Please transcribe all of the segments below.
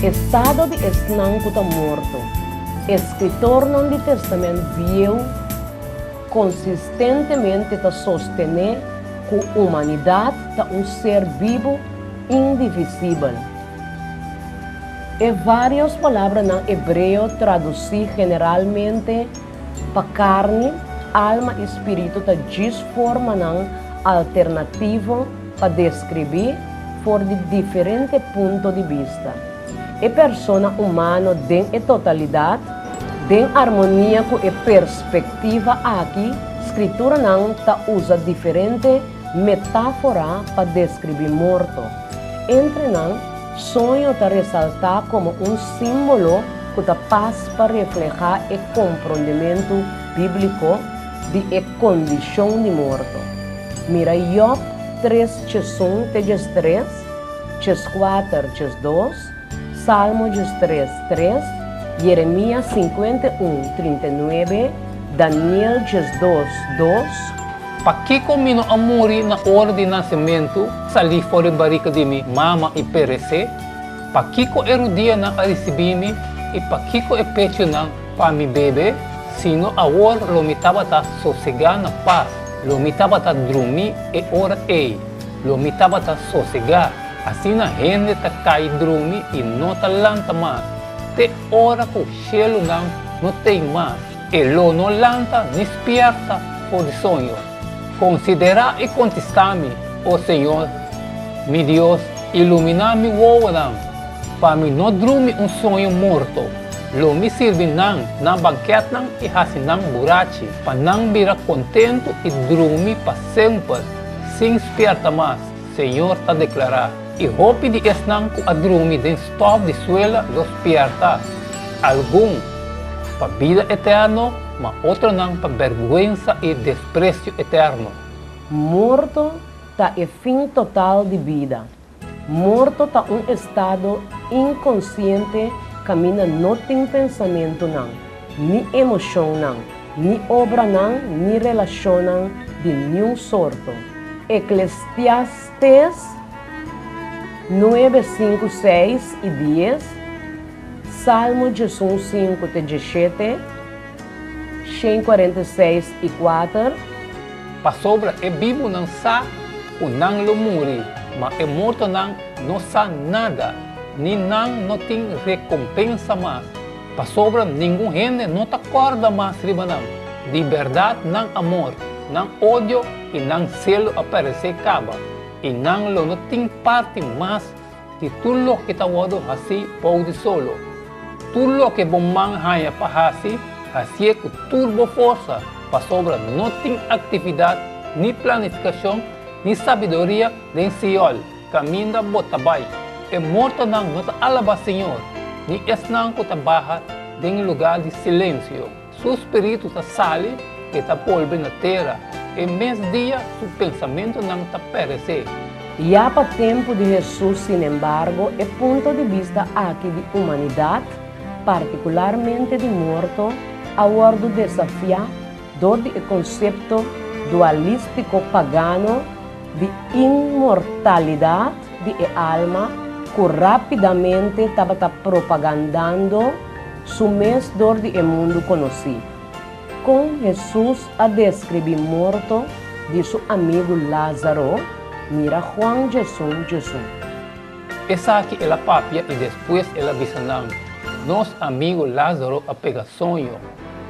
Estado di esnan ku ta morto. Eskritornan di Tèstamènt Bieu konsistentemente ta sostené ku humanidat ta un ser bibu indivisibel. E vários palabranan hebreo tradusí generalmente pa karni, alma i spiritu ta djis formanan alternativo pa deskribí for di diferente punto di bista e persona humano den e totalidat. Den armonia ku e perspektiva aki, Skrituranan ta usa diferente metáfora pa deskribí morto. Entre nan, soño ta resaltá komo un símbolo ku ta pas pa reflehá e komprondementu bíbliko di e kondishon di morto. Mira Yòb tres 11 te 13, 14 12, Salmo 13 3, Yeremías 51 39, Daniel 12 2. Pakiko mi no a muri na ora di nasementu, salí for di barika di mi mama i peresé? Pakiko e rudianan a risibí mi i pakiko e pechunan pa mi bebe? Sino awor lo mi tabata sosegá na pas, lo mi tabata drumí e ora ei, lo mi tabata sosegá. Asina hende ta kai drumi i no ta lanta mas, te ora ku shelunan no t'ei mas. E lo no lanta ni spièrta for di soño. Konsiderá i kontestá mi, o Señor, mi Dios, iluminá mi wowonan, pa mi no drumi un soño morto. Lo mi sirbi nan na bankètnan i hasi nan burachi, pa nan bira kontentu i drumi pa semper, sin spièrta mas, Señor ta deklará. I hopi di esnan ku a drumi den stòf di suela lo spièrta, algun pa bida eterno, ma otronan pa bèrgwensa i despresio eterno. Morto ta e fin total di bida. Morto ta un estado inkonsiente kaminda no tin pensamentunan, ni emoshonnan, ni obranan ni relashonnan di niun sorto. Eklesiastes nuebe sinku seis i dies, Salmo 11 sinku te 17, 146 i kuater. Pasobra e bibunan sa ku nan lo muri, ma e mortonan no sa nada, ni nan no tin rekompensa mas, pasobra ningun hende no ta kòrda mas riba nan. Di bèrdat nan amor, nan odio i nan selo a peresé kaba, i nan lo no tin parti mas di tur loke ta wòrdu hasí bou di solo. Tur loke bo man haña pa hasi, hasié ku tur bo forsa, pasobra no tin aktividat, ni planifikashon, ni sabiduria den Seol, kaminda bo ta bai. E mortonan no ta alabá Señor, ni esnan ku ta baha den lugá di silensio. Su spiritu ta sali, e ta bolbe na tera, e mes dia su pensamentunan ta peresé. Ya pa tempu di Hesus, sinembargo, e punto di bista aki di humanidat, partikularmente di morto, a wòrdu desafiá dor di e konsepto dualístiko pagano di inmortalidat di e alma ku rápidamente tabata propagandando su mes dor di e mundu konosí. Kon Hesus a deskribí morto di su amigu Lázaro? Mira Juan 11, 11. Esaki el a papia i despues el a bisa nan, Nos amigu Lázaro a pega soño,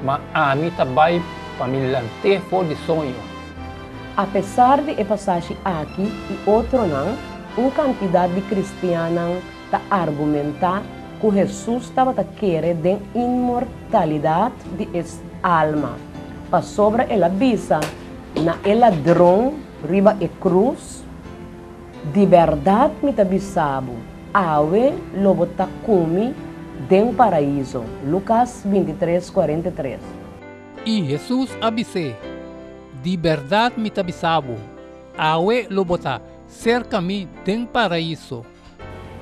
ma ami ta bai pa mi lant'é for di soño. Apesar di e pasashi aki i otronan, un kantidat di kristiannan ta argumentá ku Hesus tabata kere den inmortalidat di e alma, pasobra el a bisa na e ladron riba e krus, Di bèrdat mi ta bisa bo, awe lo bo ta ku mi den Paraíso. Lukas 23, 43. I Hesus a bis'é, Di bèrdat mi ta bisa bo, awe lo bo ta serka mi den Paraíso.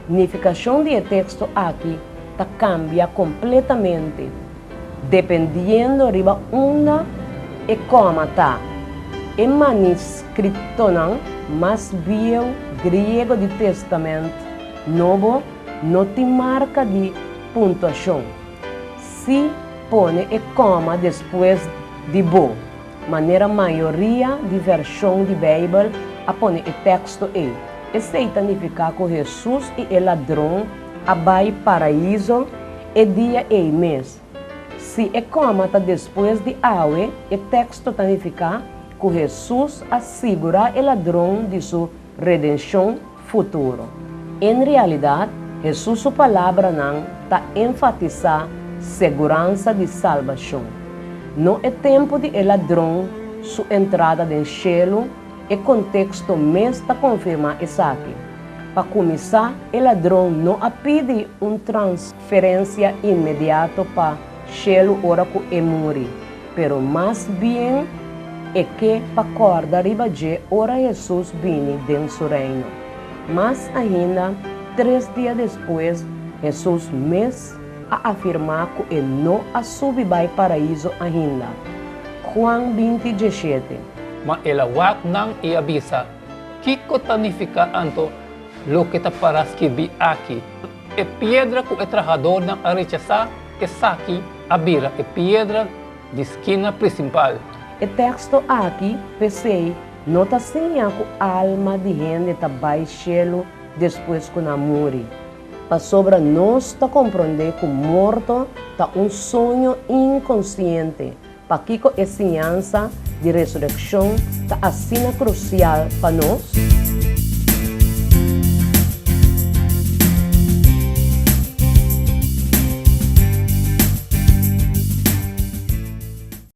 Nifikashon di e teksto aki ta kambia kompletamente dependiendo riba unda e kòma ta. E manuskritonan mas bieu griego di Tèstamènt Nobo No tin marka di puntuashon. Si pone e kòma despues di bo, manera mayoria di vershon di Beibel a pone e teksto ei, esei ta nifiká ku Hesus i e ladron a bai Paraíso e dia ei mes. Si e kòma ta despues di awe, e teksto ta nifiká ku Hesus a sigurá e ladron di su redenshon futuro. En realidat, Hesus su palabranan ta enfatisá seguransa di salbashon. No e tempu di e ladron su entrada den shelu, e konteksto mes ta konfirmá esaki. Pa kuminsá, e ladron no a pidi un transferensia inmediato pa shelu ora ku e muri. Pero mas bien e ke pa kòrda riba dje ora Hesus bini den su Reino. Mas ainda, tres dia despues, Hesus mes a afirmá ku e no a subi bai Paraíso ainda. Juan 20, 17. Ma el a wak nan i a bisa, Kiko ta nifiká anto loke ta pará skibí aki, E piedra ku e trahadornan a rechasá, esaki a bira e piedra di skina prinsipal. E teksto aki, p'esei, no ta siña ku alma di hende ta bai shelu despues ku nan muri, pasobra nos ta komprondé ku morto ta un soño inkonsiente. Pakiko e siñansa di resurekshon ta asina krusial pa nos?